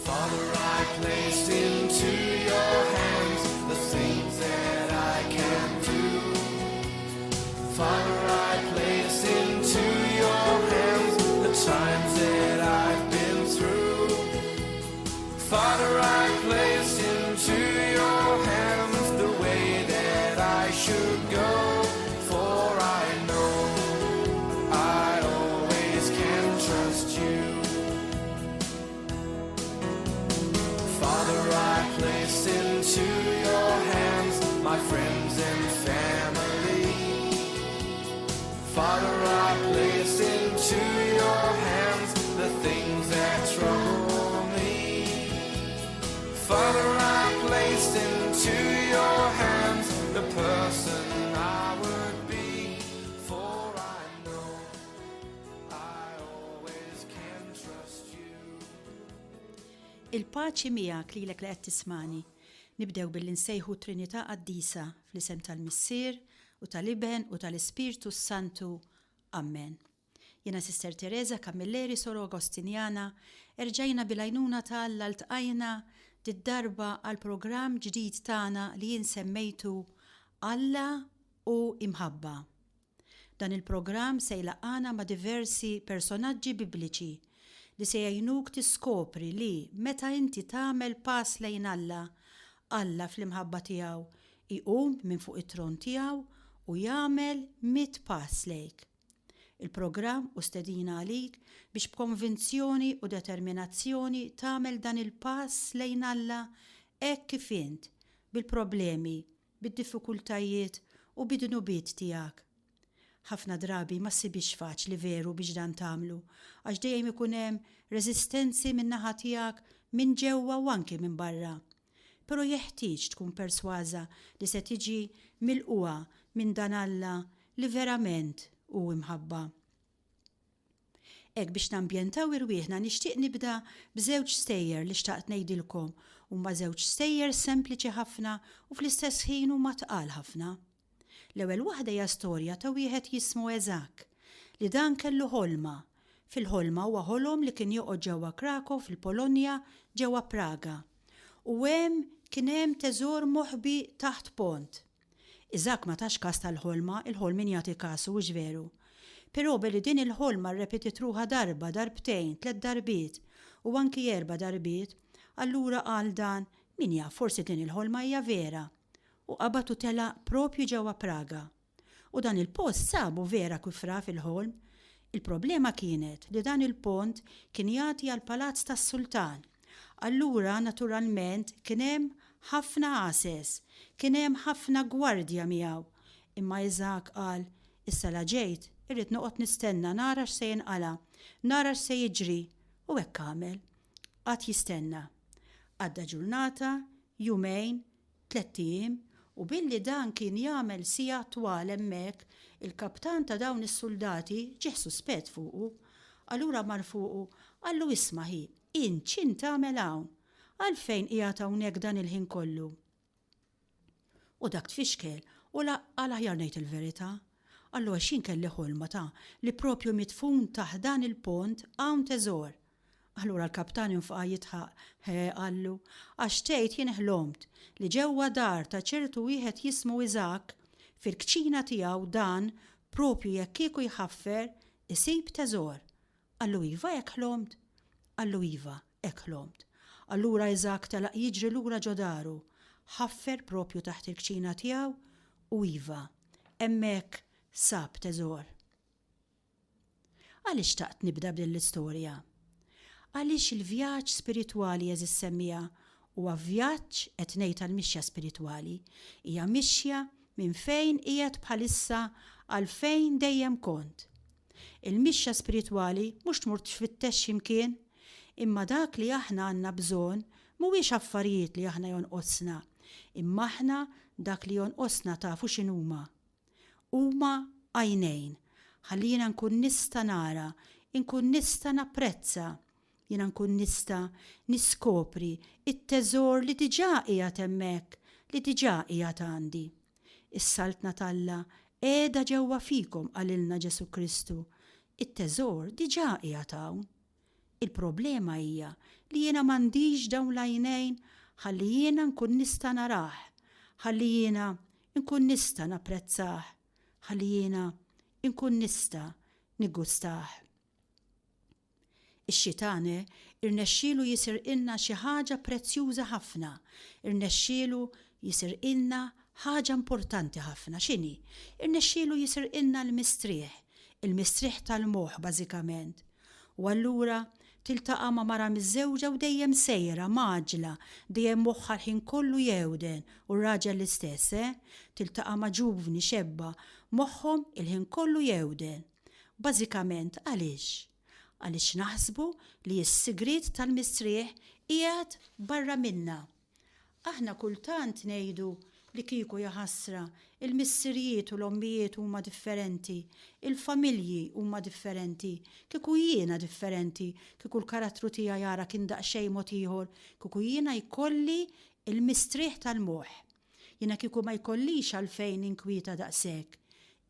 Father, I place into your hands the things that I can do. Father, I place into your hands the times that I've been through. Father, I place into your hands the way that I should go, for I know I always can trust you. Father, I place into your hands my friends and family. Father, I place into your hands the things that trouble me. Father, I place into your hands the person I would be, for I know I always can trust you. Il-paċi miegħek lilek li qed tismani. Nibdew billi nsejħu Trinità Qaddisa fl-isem tal-Missier u tal-Iben u tal-Ispirtu s-Santu. Amen. Jiena Sister Teresa Camilleri Soro Agostinjana, erġajna bil-għajnuna ta' Alla ltqajna did-darba għal programm ġdid tagħna li jien semmejtu Alla hu Imħabba. Dan il-programm se jlaqqagħna ma' diversi personaġġi Bibliċi li se jgħinuk tiskopri li meta inti tagħmel pass lejn Alla, Alla fl-imħabba tiegħu jqum minn fuq it-tron tiegħu u jagħmel mitt pass lejk. Il-programm hu stedina għalik biex b'konvinzjoni u determinazzjoni tagħmel dan il-pass lejn Alla hekk kif int, bil-problemi, bid-diffikultajiet u bid-dnubiet tiegħek. Ħafna drabi ma ssibhiex faċli veru biex dan tagħmlu, għax dejjem ikun hemm reżistenzi min-naħa tiegħek minn ġewwa u anki minn barra. Però jeħtieġ tkun persważa li se tiġi milqugħa minn dan Alla li verament hu imħabba. Hekk biex nambjentaw irwieħna nixtieq nibda b'żewġ stejjer li xtaqt ngħidilkom. Huma żewġ stejjer sempliċi ħafna u fl-istess ħin huma tqal ħafna. L-ewwel waħda hija storja ta' wieħed jismu Eżak, li dan kellu ħolma. Fil-ħolma huwa ħolom li kien joqgħod ġewwa Krakow fil-Polonja ġewwa Praga. U hemm kien hemm teżor moħbi taħt pont. Iżakk ma tax kas tal-ħolma, il-ħolm min jagħti kasu, hux veru? Però billi din il-ħolma rrepetiet ruħha darba, darbtejn, tlett darbiet, u anki erba' darbiet, allura qal dan, min jaf forsi din il-ħolma hija vera. U qabad u telaq propju ġewwa Praga. U dan il-post sabu vera kif ra fil-ħolm. Il-problema kienet li dan il-pont kien jagħti għall-palazz tas-sultan. Allura, naturalment, kien hemm ħafna għases, kien hemm ħafna gwardja miegħu. Imma Iżakk qal, Issa la ġejt, irrid noqgħod nistenna nara x'se jinqala', nara x'se jiġri. U hekk għamel. Qagħad jistenna. Għadda ġurnata, jumejn, Tlett ijiem, u billi dan kien jagħmel sigħat twal hemmhekk, il-kaptan ta' dawn is-suldati ġieh suspett fuqu. Allura mar fuqu, qallu isma' ħi, int x'int tagħmel hawn? Għalfejn qiegħed hawnhekk dan il-ħin kollu? U dak tfixkel u la qal aħjar ngħid il-verità. Qallu għax jien kelli ħolma ta' li propju midfun taħt dan il-pont hawn teżor. Allura l-kaptan infaqa' jidħaq, He, qallu, għax tgħid jien ħlomt li ġewwa dar ta' ċertu wieħed jismu Iżakk, fil-kċina tiegħu dan propju jekk kieku jħaffer, isib teżor. Qallu iva hekk ħlomt? Qallu iva, hekk ħlomt. Allura Iżakk telaq jiġri lura ġo daru, ħaffer propju taħt il-kċina tiegħu u iva, hemmhekk sab teżor. Għaliex xtaqt nibda b'din l-istorja? Għaliex il-vjaġġ spiritwali għeżież semmiegħa huwa vjaġġ qed ngħid għall-mixja spiritwali, hija mixja minn fejn qiegħed bħalissa għal fejn dejjem kont. Il-mixja spiritwali mhux tmur tfittex xi mkien, imma dak li aħna għandna bżonn mhuwiex affarijiet li aħna jonqosna, imma aħna dak li jonqosna tafu x'inhuma? Huma għajnejn, ħalli jiena nkun nista' nara, inkun nista' napprezza, jiena nkun nista' niskopri t-teżor li diġà qiegħed hemmhekk, li diġà qiegħed għandi. Is-Saltna t'Alla qiegħda ġewwa fikom qalilna Ġesù Kristu. It-teżor diġà qiegħed hawn. Il-problema hija li jiena m'għandix dawn l-għajnejn ħalli jiena nkun nista' narah, ħalli jiena nkun nista' napprezzah, ħalli jiena nkun nista' niggustah. Ix-xitan irnexxielu jisirqilna xi ħaġa prezzjuża ħafna, irnexxielu jisirqilna ħaġa importanti ħafna. X'inhi? Irnexxielu jisirqilna l-mistrieħ, il-mistrieħ tal-moħħ bażikament. U allura tiltaqa' ma' mara miżżewġa u dejjem sejra, mgħaġġla, dejjem moħħha l-ħin kollu jewden u r-raġel l-istess, eh? Tiltaqa' ma' ġuvni, xebba, moħħhom il-ħin kollu jewden. Bażikament għaliex? Għaliex naħsbu li s-sigriet tal-mistrieħ qiegħed barra minna. Aħna kultant ngħidu li kieku jaħasra, il-missirijiet u l-ommijiet huma differenti, il-familji huma differenti, kieku jiena differenti, kieku l-karattru tiegħi ara kien daqsxejn mod ieħor, kieku jiena jkolli l-mistrieħ tal-moħħ. Jiena kieku ma jkollix għalfejn ninkwieta daqshekk.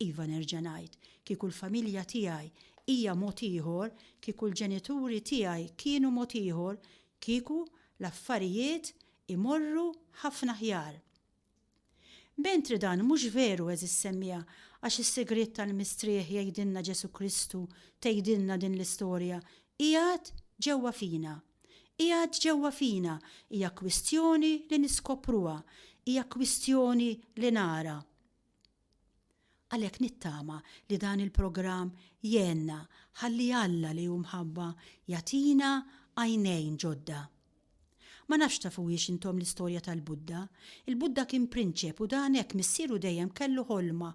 Iva nerġa' ngħid, kieku l-familja tiegħi hija mod ieħor, kieku l-ġenituri tiegħi kienu mod ieħor, Kieku l-affarijiet imorru ħafna aħjar. Mentri dan mhux veru għeżież semmiegħa għax is-sigriet tal-mistrieħ jgħidilna Ġesù Kristu tgħidilna din l-istorja qiegħed ġewwa fina. Qiegħed ġewwa fina, hija kwistjoni li niskopruha, hija kwistjoni li nara. Għalhekk nittama li dan il-programm jgħinna ħalli Alla li hu mħabba jagħtina għajnejn ġodda. Ma nafx tafuhiex intom l-istorja tal-Budda. Il-Budda kien prinċep u dan hekk missieru dejjem kellu ħolma,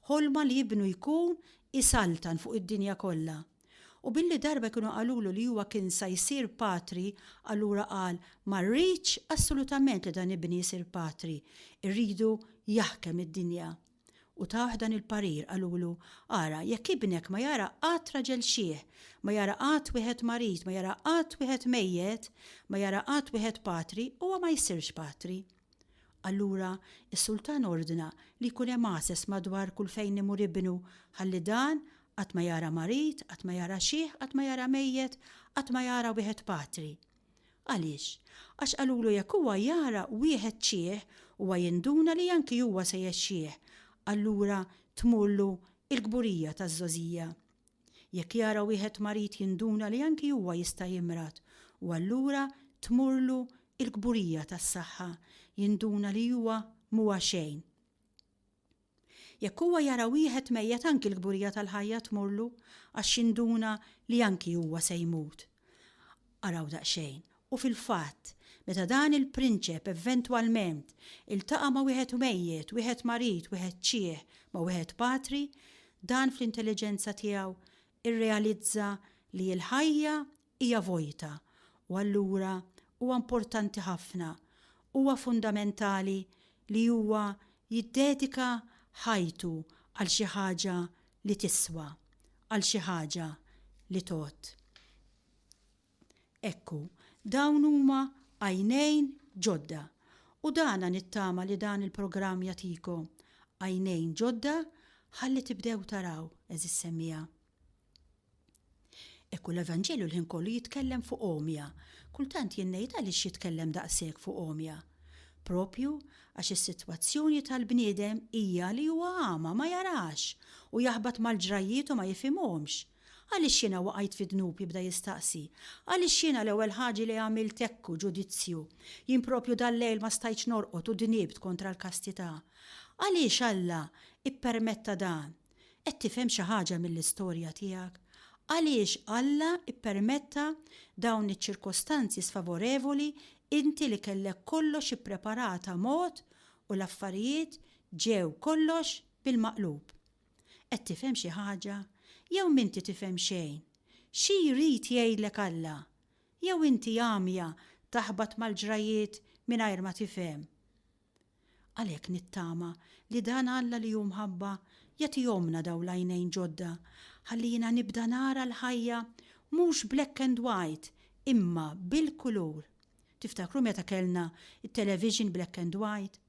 ħolma li ibnu jkun isaltan fuq id-dinja kollha. U billi darba kienu qalulu li huwa kien sa jsir patri, allura qal, Ma rridx assolutament li dan ibni jsir patri, irridu jaħkem id-dinja. U tawh dan il-parir, qalulu, Ara, jekk ibnek ma jara qatt raġel xiħ, ma jara qatt wieħed marid, ma jara qatt wieħed mejjet, ma jara qatt wieħed patri, huwa ma jsirx patri. Allura, is-sultan ordna li jkun hemm għases madwar kull fejn imur ibnu, ħalli dan qatt ma jara marid, qatt ma jara xiħ, qatt ma jara mejjet, qatt ma jara wieħed patri. Għaliex? Għax qalulu jekk huwa jara wieħed xiħ, huwa jinduna li anki huwa se jexxih, allura tmurlu l-kburija taż-żgħożija. Jekk jara wieħed marid jinduna li anki huwa jista' jimrad u allura tmurlu l-kburija tas-saħħa, jinduna li huwa m'huwa xejn. Jekk huwa jara wieħed mejjet anki l-kburija tal-ħajja tmurlu għax jinduna li anki huwa se jmut. Araw daqsxejn. U fil-fatt, meta dan il-prinċep eventwalment iltaqa' ma' wieħed mejjet, wieħed marid, wieħed xiħ, ma' wieħed patri, dan fl-intelliġenza tiegħu rrealizza li l-ħajja hija vojta u allura huwa importanti ħafna, huwa fundamentali li huwa jiddedika ħajtu għal xi ħaġa li tiswa, għal xi ħaġa li tgħodd. Hekk hu, dawn huma għajnejn ġodda. U dana nittama li dan il-programm jagħtikom għajnejn ġodda ħalli tibdew taraw, għeżież semmiegħa. Hekk hu l-Evanġelju l-ħin kollu jitkellem fuq għomja. Kultant jien ngħid għaliex jitkellem daqshekk fuq għomja? Propju għax is-sitwazzjoni tal-bniedem hija li huwa għama, ma jarax, u jaħbat mal-ġrajjiet u ma jifhimhomx. Għaliex jiena waqajt fid-dnub jibda jistaqsi. Għaliex jiena l-ewwel ħaġi li għamilt hekk hu ġudizzju. Jien propju dal-lejl ma stajtx norqod u dnibt kontra l-kastità. Għaliex Alla ippermetta dan? Qed tifhem xi ħaġa mill-istorja tiegħek? Għaliex Alla ippermetta dawn iċ-ċirkostanzi sfavorevoli inti li kellek kollox ippreparat a mod u l-affarijiet ġew kollox bil-maqlub? Qed tifhem xi ħaġa? Jew m'inti tifhem xejn? Xi jrid jgħidlek Alla? Jew inti għamja taħbat mal-ġrajjiet mingħajr ma tifhem? Għalhekk nittama li dan Alla li hu mħabba jagħtihomlna dawn l-għajnejn ġodda ħalli jiena nibda nara l-ħajja mhux black and white imma bil-kulur. Tiftakru meta kellna t-television black and white?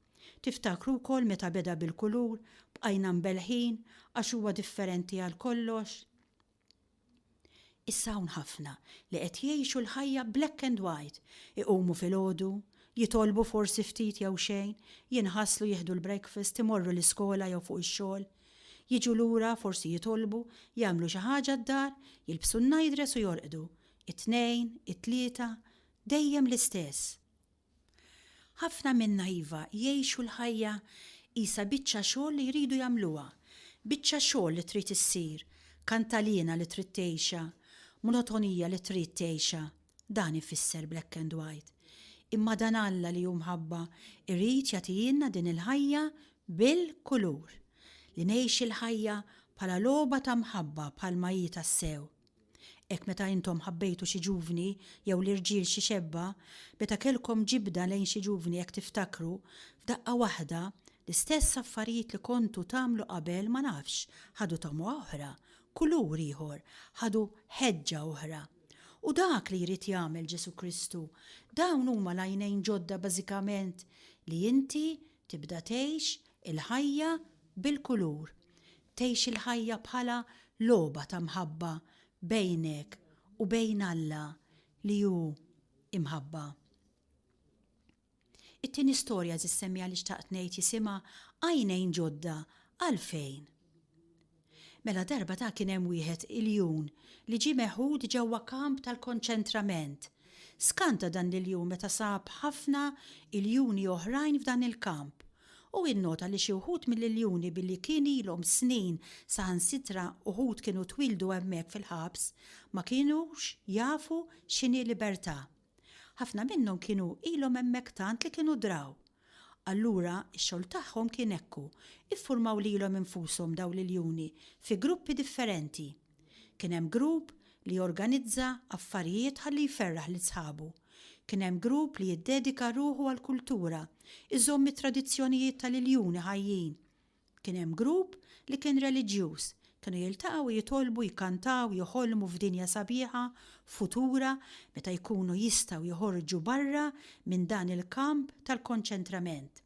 Tiftakru wkoll meta beda bil-kulur, bqajna mbellħin għax huwa differenti għal kollox? Issa hawn ħafna li qed jgħixu l-ħajja black and white, iqumu filgħodu, jitolbu forsi ftit jew xejn, jinħaslu jieħdu l-breakfast, imorru l-iskola jew fuq ix-xogħol, jiġu lura forsi jitolbu, jagħmlu xi ħaġa d-dar, jilbsu n-nightdress u jorqdu. It-Tnejn, it-Tlieta, dejjem l-istess. Ħafna minna iva jgħixu l-ħajja qisha biċċa xogħol li jridu jagħmluha, biċċa xogħol li trid issir, kantaliena li trid tgħixha, monotonija li trid tgħixha. Dan ifisser black and white. Imma dan Alla li hu mħabba irid jagħtihielna din il-ħajja bil-kulur. Li ngħix il-ħajja bħala logħba ta' mħabba bħalma hi tassew. Hekk meta intom ħabbejtu xi ġuvni jew l-irġiel xi xebba, meta kellkom ġibda lejn xi ġuvni hekk tiftakru, f'daqqa waħda, l-istess affarijiet li kontu tagħmlu qabel ma nafx, ħadu togħma oħra, kulur ieħor, ħadu ħeġġa oħra. U dak li jrid jagħmel Ġesù Kristu, dawn huma l-għajnejn ġodda bażikament li inti tibda tgħix il-ħajja bil-kulur. Tgħix il-ħajja bħala logħba ta' mħabba bejnek u bejn Alla li hu imħabba. It-tieni storja għeżież semmiegħa li xtaqt ngħid jisimha Għajnejn ġodda għalfejn? Mela darba ta' kien hemm wieħed iljun li ġie meħud ġewwa kamp tal-konċentrament. Skanta dan l-iljun meta sab ħafna iljuni oħrajn f'dan il-kamp. Hu innota li xi wħud mill-iljuni billi kien ilhom snin saħansitra uħud kienu twieldu hemmhekk fil-ħabs ma kinux jafu x'inhi libertà. Ħafna minnhom kienu ilhom hemmhekk tant li kienu draw. Allura x-xogħol tagħhom kien hekku, iffurmaw lilhom infushom dawn l-iljuni fi gruppi differenti. Kien hemm grupp li jorganizza affarijiet ħalli jferraħ lil sħabu. Kien hemm grupp li jiddedika ruħu għall-kultura, iżomm it-tradizzjonijiet tal-iljuni ħajjin. Kien hemm grupp li kien reliġjuż, kienu jiltaqgħu u jitolbu, jkantaw, joħolmu f'dinja sabiħa, futura, meta jkunu jistgħu joħorġu barra minn dan il-kamp tal-konċentrament.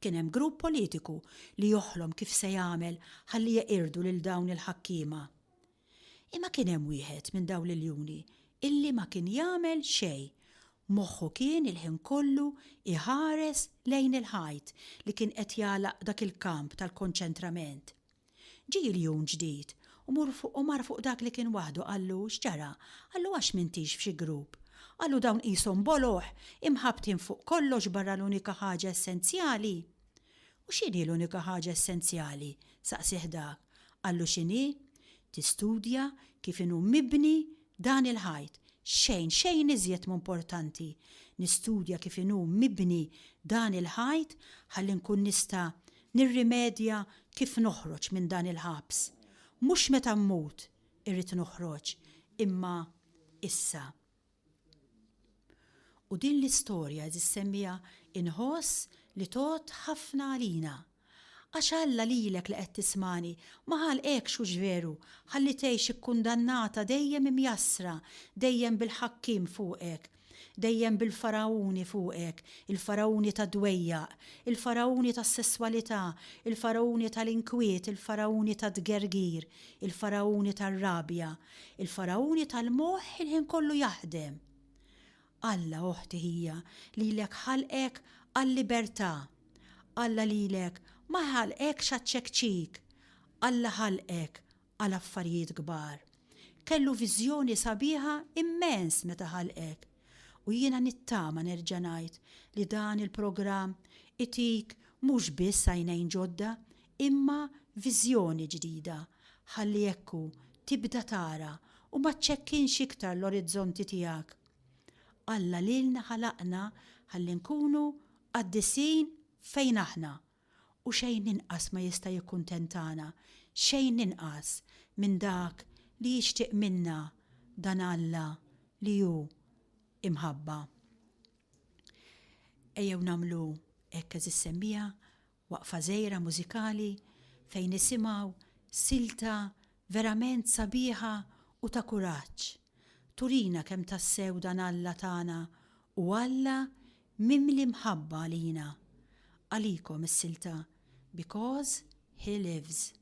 Kien hemm grupp politiku li joħlom kif se jagħmel ħalli jeqirdu lil dawn il-ħakkiema. Imma kien hemm wieħed minn dawn l-iljuni illi ma kien jagħmel xejn. Moħħu kien il-ħin kollu jħares lejn il-ħajt li kien qed jagħlaq dak il-kamp tal-konċentrament. Ġie iljun ġdid u mur fuq u mar fuq dak li kien waħdu qallu x'ġara? Qallu għax m'intix f'xi grupp? Qallu dawn qishom boloh, imħabbtin fuq kollox barra l-unika ħaġa essenzjali. U x'inhi l-unika ħaġa essenzjali? saqsieh dak. Qallu x'inhi? Tistudja kif inhu mibni Dan il-ħajt. Xejn, xejn iżjed mhu importanti. Nistudja kif inhu mibni dan il-ħajt ħalli nkun nista' nirrimedja kif noħroġ minn dan il-ħabs. Mhux meta mmut irrid noħroġ, imma issa. U din l-istorja, għeżież semmiegħa, inħoss li tgħodd ħafna għalina. Għax Alla lilek li qed tismagħni ma ħalqekx hux veru ħalli tgħix ikkundannata dejjem imjassra, dejjem bil-ħakkiem fuqek, dejjem bil-faragħuni fuqek, il-faragħuni tad-dwejjaq, il-faragħuni tas-sesswalità, il-faragħuni tal-inkwiet, il-faragħuni tat-tgergir, il-faragħuni tar-rabja, Il-Faragħuni tal-moħħ il-ħin kollu jaħdem. Alla, oħti ħija, lilek ħalqek għal-libertà. Alla lilek ma ħalqekx għaċ-ċekċik. Alla ħalqek għal affarijiet kbar. Kellu viżjoni sabiħa immens meta ħalqek. U jiena nittama nerġa' ngħid li dan il-programm itik mhux biss għajnejn ġodda imma viżjoni ġdida ħalli hekk hu tibda tara u ma ċċekkinx iktar l-orizzonti tiegħek. Alla lilna ħalaqna ħalli nkunu qaddisin fejn aħna u xejn inqas ma jista' jikkuntentana, xejn inqas minn dak li jixtieq minna dan Alla li hu imħabba. Ejjew nagħmlu hekk għeżież semmiegħa Waqfa żgħira mużikali fejn nisimgħu silta verament sabiħa u ta' kuraġġ. Turina kemm tassew dan Alla tagħna hu Alla mimli mħabba għalina. Għalikom is-silta Because He Lives.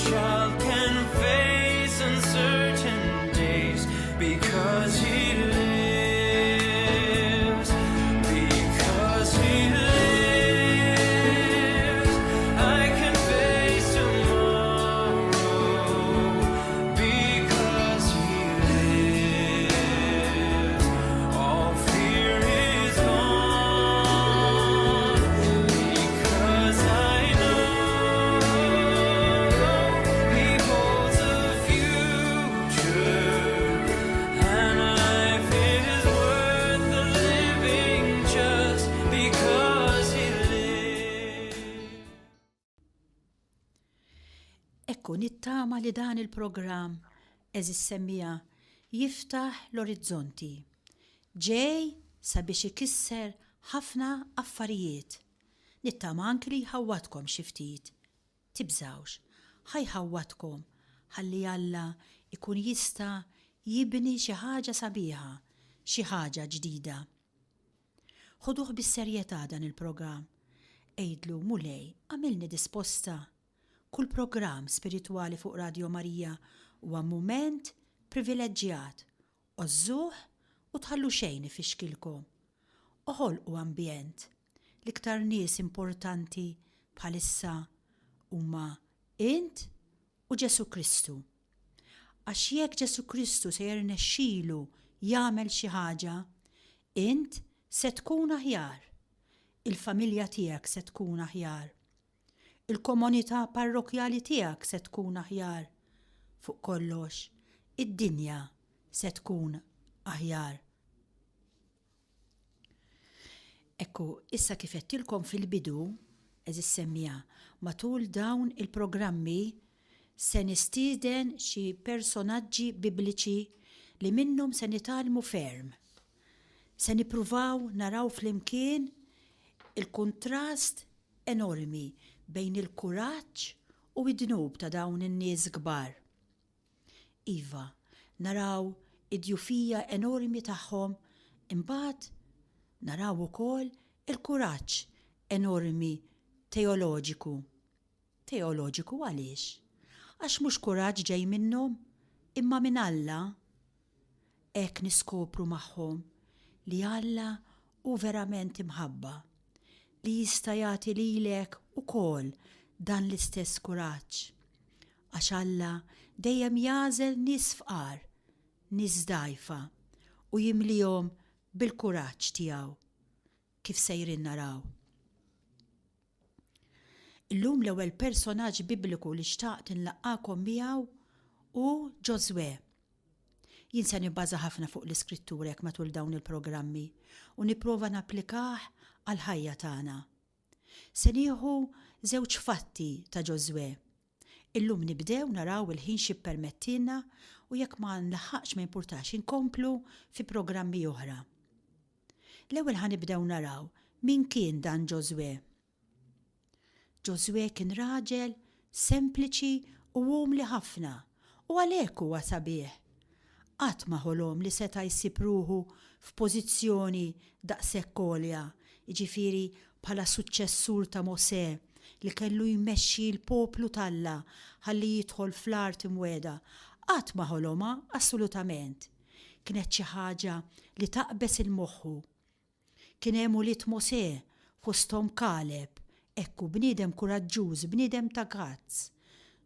child can face uncertain days because he lives. Because he lives, I can face tomorrow. Because he lives, all fear is gone. Because I know he holds the future, and life is worth the living just because he lives. Ekku nittama li dan il-programm għeżież semmiegħa jiftaħ l-orizzonti. Ġej sabiex ikisser ħafna affarijiet. Nittama anki li jħawwadkom xi ftit. Tibżgħux, ħa jħawwadkom ħalli Alla jkun jista' jibni xi ħaġa sabiħa, xi ħaġa ġdida. Ħuduh bis-serjetà dan il-programm. Għidlu, Mulej, agħmilni disposta. Kull programm spiritwali fuq Radio Marija huwa mument privileġġjat. Għożżuh u tħallu xejn ifixkilkom. Oħolqu ambjent. L-iktar nies importanti bħalissa huma int u Ġesù Kristu. Għax jekk Ġesù Kristu se jirnexxilu jagħmel xi ħaġa, int se tkun aħjar. Il-familja tiegħek se tkun aħjar. Il-komunità parrokkjali tiegħek se tkun aħjar. Fuq kollox, id-dinja se tkun aħjar. Ekku, issa kif għedtilkom fil-bidu, għeżież semmiegħa, matul dawn il-programmi se nistieden xi personaġġi bibliċi li minnhom se nitgħallmu ferm. Se nippruvaw naraw flimkien il-kuntrast enormi bejn il-kuraġġ u d-dnub ta' dawn in-nies kbar. Iva, naraw id-djufija enormi tagħhom imbagħad naraw ukoll il-kuraġġ enormi teoloġiku. Teoloġiku għaliex? Għax mhux kuraġġ ġej minnhom, imma minn Alla. Hekk niskopru magħhom li Alla hu verament imħabba, li jista' jagħti lilek ukoll dan l-istess kuraġġ. Għax Alla dejjem jagħżel nies fqar, nies dgħajfa, u jimlihom bil-kuraġġ tiegħu, kif sejrin naraw. Illum l-ewwel personaġġ Bibliku li xtaqt inlaqqagħkom miegħu hu Ġożwè. Jien se nibbaża ħafna fuq l-Iskrittura hekk matul dawn il-programmi u nipprova napplikah għall-ħajja tagħna. Se nieħu żewġ fatti ta' Ġożwè. Illum nibdew naraw il-ħin x'jippermettilna u jekk ma nlaħħaqx ma jimpurtax inkomplu fi programmi oħra. L-ewwel ħa nibdew naraw min kien dan Ġożwè. Ġożwè kien raġel sempliċi u umli ħafna u għalhekk huwa sabiħ. Qatt ma ħolom li seta' jsib ruħu f'pożizzjoni daqshekk għolja, jiġifieri bħala suċċessur ta' Mosè li kellu jmexxi l-poplu t'Alla ħalli jidħol fl-Art Imwiegħda. Qatt ma ħolomha assolutament. Kienet xi ħaġa li taqbeż il-moħħu. Kien hemm ulied Mosè, fosthom Kaleb, hekk hu bniedem kuraġġuż, bniedem ta' gazz.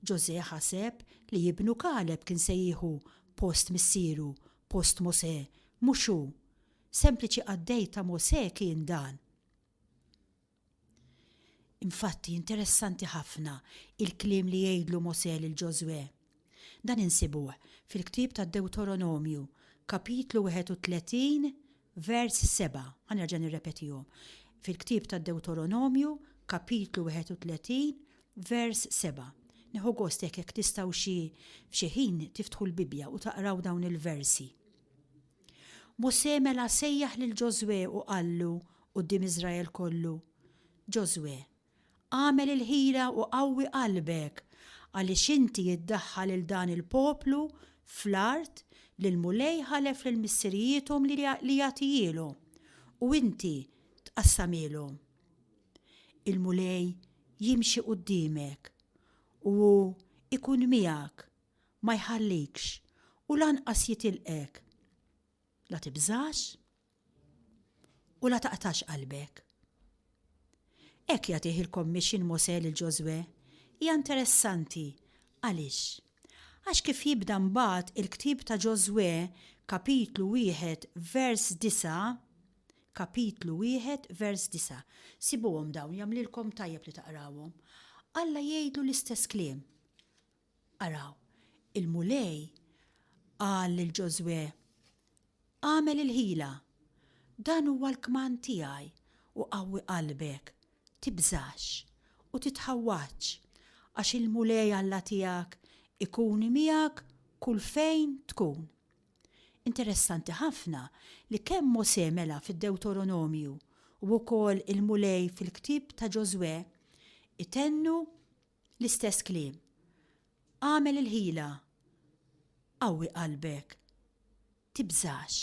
Ġożè ħaseb li ibnu Kaleb kien se jieħu post missieru, post Mosè, mhux hu. Sempliċi qaddej ta' Mosè kien dan. Infatti, interessanti ħafna il-kliem li jgħidlu Mosè lil Ġożwè. Dan insibuh fil-ktieb tad-Dewtoronomju, kapitlu 31, vers 7. Ħa nerġa' nirrepetihom. Fil-ktieb tad-Dewtoronomju, kapitlu 31, vers 7. Nieħu gost jekk jekk tistgħu xi f'xi ħin tiftħu l-Bibbja u taqraw dawn il-versi. Mosè mela sejjaħ lil Ġożwè u qallu quddiem Iżrael kollu, Ġożwè, agħmel il-ħila u qawwi qalbek, għaliex inti iddaħħal lil dan il-poplu fl-art li l-Mulej ħalef lil missirijiethom li jagħtihielhom, u inti tqassamhielhom. Il-Mulej jimxi quddiemek, u hu. Ikun miegħek, ma jħallikx u lanqas jitilqek. La tibżax u la taqtax qalbek. Hekk jagħtih il-commission Mosè lil Ġożwè. Hija interessanti. Għaliex? Għax kif jibda mbagħad il-ktieb ta' Ġożwè, kapitlu wieħed vers disgħa, kapitlu wieħed vers disgħa. Sibuhom dawn, jagħmlilkom tajjeb li taqrawhom. Alla jgħidlu l-istess kliem. Araw, il-Mulej qal lil Ġożwè, Agħmel il-ħila, dan huwa l-kmand tiegħi, u qawwi qalbek, tibżax u titħawwadx, għax il-Mulej Alla tiegħek ikun miegħek kull fejn tkun. Interessanti ħafna li kemm Mosè mela fid-Dewtoronomju u wkoll il-Mulej fil-ktieb ta' Ġożwè itennu L-istess kliem. Agħmel il-ħila. Qawwi qalbek. Tibżax.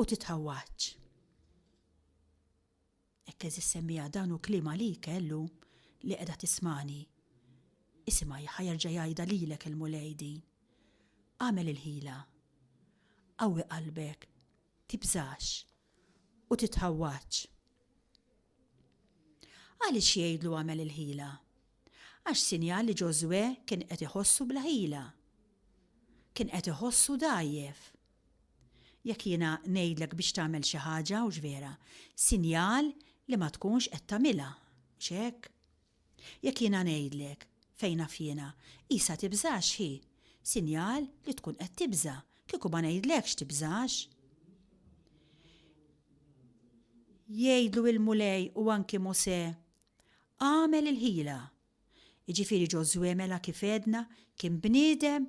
U titħawwadx. Hekk għeżież semmiegħa dan hu kliem għalik eh llum li qiegħda tismagħni. Isimgħi ħa jerġa' jgħidha lilek il-Mulej din. Agħmel il-ħila. Qawwi qalbek. Tibżax. U titħawwadx. Għaliex jgħidlu għamel il-ħila? Għax sinjal li Ġożwè kien qed iħossu bla ħila. Kien qed iħossu dgħajjef. Jekk jiena ngħidlek biex tagħmel xi ħaġa, hux vera, sinjal li ma tkunx qed tagħmilha, mhux hekk? Jekk jiena ngħidlek, fejn naf jiena, qisha tibżax hi, sinjal li tkun qed tibża', kieku ma ngħidlekx tibżax. Jgħidlu il-Mulej u anki Mosè, Agħmel il-ħila. Jiġifieri Ġożwè mela kif għedna kien bniedem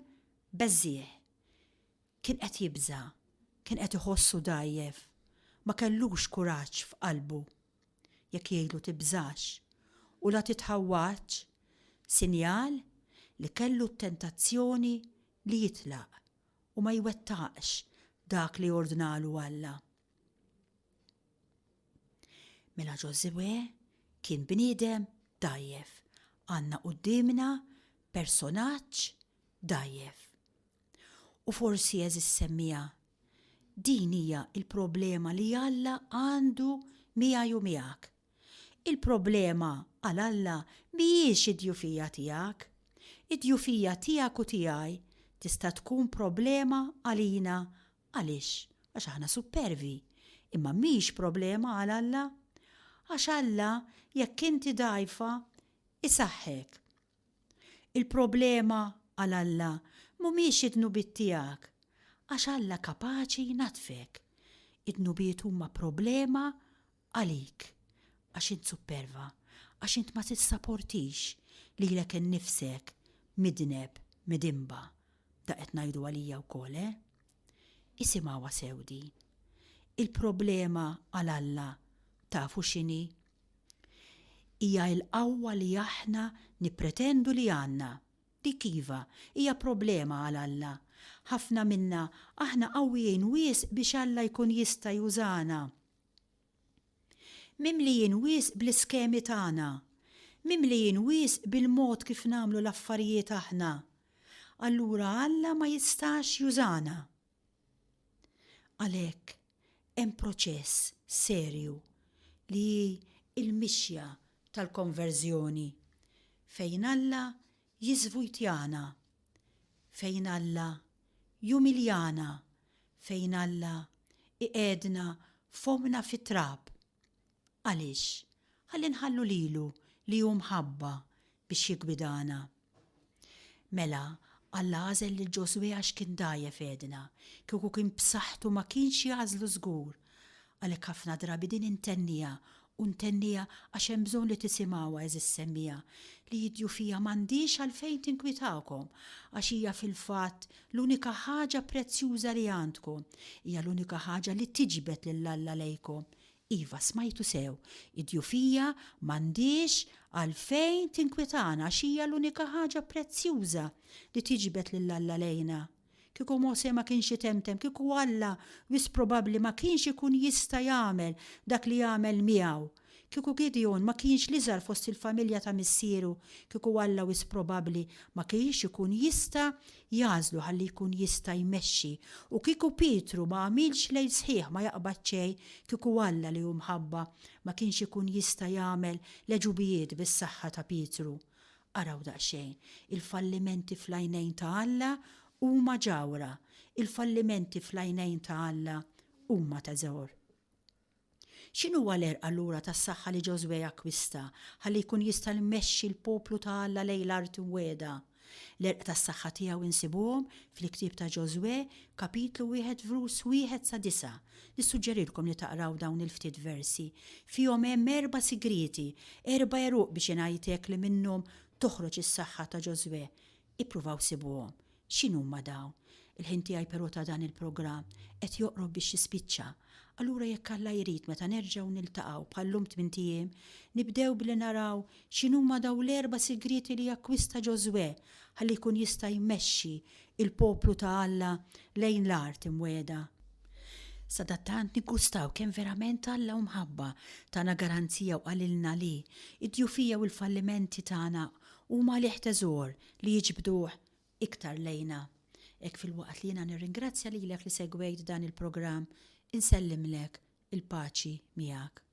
beżżiegħ. Kien qed jibża', kien qed iħossu dgħajjef, ma kellux kuraġġ f'qalbu. Jekk jgħidlu tibżax u la titħawwadx, sinjal li kellu t-tentazzjoni li jitlaq u ma jwettaqx dak li ordnalu Alla. Mela Ġożwè kien bniedem dgħajjef. Għandna quddiemna personaġġ dgħajjef. U forsi għeżież semmiegħa, din hija l-problema li Alla għandu miegħi u miegħek. Il-problema għal Alla mhijiex id-djufija tiegħek. Id-djufija tiegħek u tiegħi tista' tkun problema għalina għaliex? Għax aħna suppervi. Imma mhix problema għal Alla. Għax Alla jekk inti dgħajfa isaħħek. Il-problema għal Alla mhumiex id-dnubiet tiegħek, għax Alla kapaċi jnaddfek. Id-dnubiet huma problema għalik, għax int supperva, għax int ma tissaportix lilek innifsek midneb, midinba. Da qed ngħidu għalija wkoll, eh? Isimgħuha sew din. Il-problema għal Alla tafu x'inhi? Hija l-qawwa li aħna nippretendu li għandna. Dik iva, hija problema għal Alla. Ħafna minna aħna qawwijin wisq biex Alla jkun jista' jużana. Mimlijin wisq bl-iskemi tagħna. Mimlijin wisq bil-mod kif nagħmlu l-affarijiet aħna. Allura Alla ma jistax jużana. Għalhekk, hemm proċess serju li hi l-mixja tal-konverżjoni, fejn Alla jiżvujtjana, fejn Alla jumiljana, fejn Alla iqiegħdna fommna fit-trab. Għaliex? Ħalli nħallu lilu li hu mħabba biex jiggwidana. Mela, Alla għażel lil Ġożwè għax kien dgħajjef għedna. Kieku kien b'saħħtu ma kienx jagħżlu żgur. Għalhekk ħafna drabi din intenniha u ntenniha għax hemm bżonn li tisimgħuha għeżież semmiegħa, li d-djufija m'għandhiex għalfejn tinkwitakom għax hija fil-fatt l-unika ħaġa prezzjuża li għandkom, hija l-unika ħaġa li tiġbed lil Alla lejkom. Iva, smajtu sew, id-djufija m'għandhiex għalfejn tinkwitana għax hija l-unika ħaġa prezzjuża li tiġbed lil Alla lejna. Kieku Mosè ma kienx itemtem, kieku Alla wisq probabbli ma kienx ikun jista' jagħmel dak li għamel miegħu. Kieku Gidegħon ma kienx l-iżgħar fost il-familja ta' missieru, kieku Alla wisq probabbli ma kienx ikun jista' jagħżlu ħalli jkun jista' jmexxi. U kieku Pietru ma għamilx lejl sħiħ ma jaqbad xejn, kieku Alla li hu mħabba ma kienx ikun jista' jagħmel l-għeġubijiet bis-saħħa ta' Pietru. Araw daqsxejn, il-fallimenti fl-għajnejn ta' Alla huma ġawhra, il-fallimenti fl-għajnejn ta' Alla huma teżor. X'inhuwa l-għerq allura tas-saħħa li Ġożwè akkwista ħalli jkun jista' jmexxi l-poplu ta' Alla lejn l-art imwiegħda? L-għerq tas-saħħa tiegħu insibuhom fil-ktieb ta' Ġożwè, kapitlu wieħed vrus wieħed sa disgħa. Nissuġġerilkom li taqraw dawn il-ftit versi. Fihom hemm erba' sigrieti, erba' għeruq biex ingħid hekk li minnhom toħroġ is-saħħa ta' Ġożwè. Ippruvaw sibuhom. X'inhuma dawn? Il-ħin tiegħi però ta' dan il-programm qed joqrob biex jispiċċa. Allura jekk Alla jrid meta nerġgħu niltaqgħu bħal-lum tmint ijiem, nibdew billi naraw x'inhuma dawn l-erba' sigrieti li akkwista Ġożwè ħalli jkun jista' jmexxi l-poplu ta' Alla lejn l-art imwiegħda. Sadattant niggustaw kemm verament Alla hu mħabba, tana garanzija u qalilna li, id-djufija u l-fallimenti tagħna huma għalih teżor li jiġbduh iktar lejna. Hekk filwaqt li jiena nirringrazzja lilek li segwejt dan il-programm, insellimlek, il-paċi miegħek.